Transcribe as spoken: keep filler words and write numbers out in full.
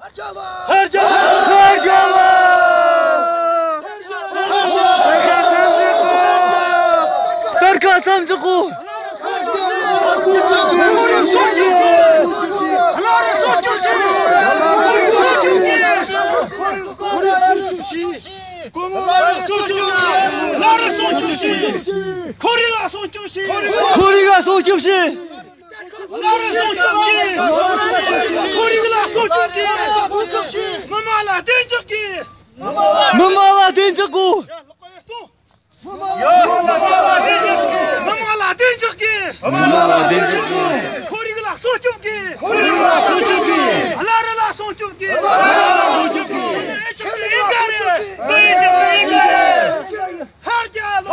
ཕར་རྒྱལ་ལ། ཕར་རྒྱལ་ལ། སྟར་ཁ་ཟམ་གྱི་སྒོ། ཁོར་ཡུག་ལ་སྲུང་སྐྱོབ་བྱེད། ཁོར་ཡུག་ལ་སྲུང་སྐྱོབ་བྱེད། ཁོར་ཡུག་ལ་སྲུང་སྐྱོབ་བྱེད། ཁོར་ཡུག་ལ་སྲུང་སྐྱོབ་བྱེད། ཁོར་ཡུག་ལ་སྲུང་སྐྱོབ་བྱེད། མི་དམངས་ལ་བདེ་འཇགས་ཀྱི། མི་དམངས་ལ་བདེ་འཇགས་དགོས། མི་དམངས་ལ་བདེ་འཇགས་ཀྱི། མི་དམངས་ལ་བདེ་འཇགས་ཀྱི། ཁོར་ཡུག་ལ་སྲུང་སྐྱོབ་ཀྱི། ཁོར་ཡུག་ལ་སྲུང་སྐྱོབ་ཀྱི། བླ་རི་ལ་སྲུང་སྐྱོབ་ཀྱི། བླ་རི་ལ་སྲུང་སྐྱོབ་ཀྱི། ཨིན་ཀ་རེད། ཨིན་ཀ་རེད། ཕར་རྒྱལ་ལོ།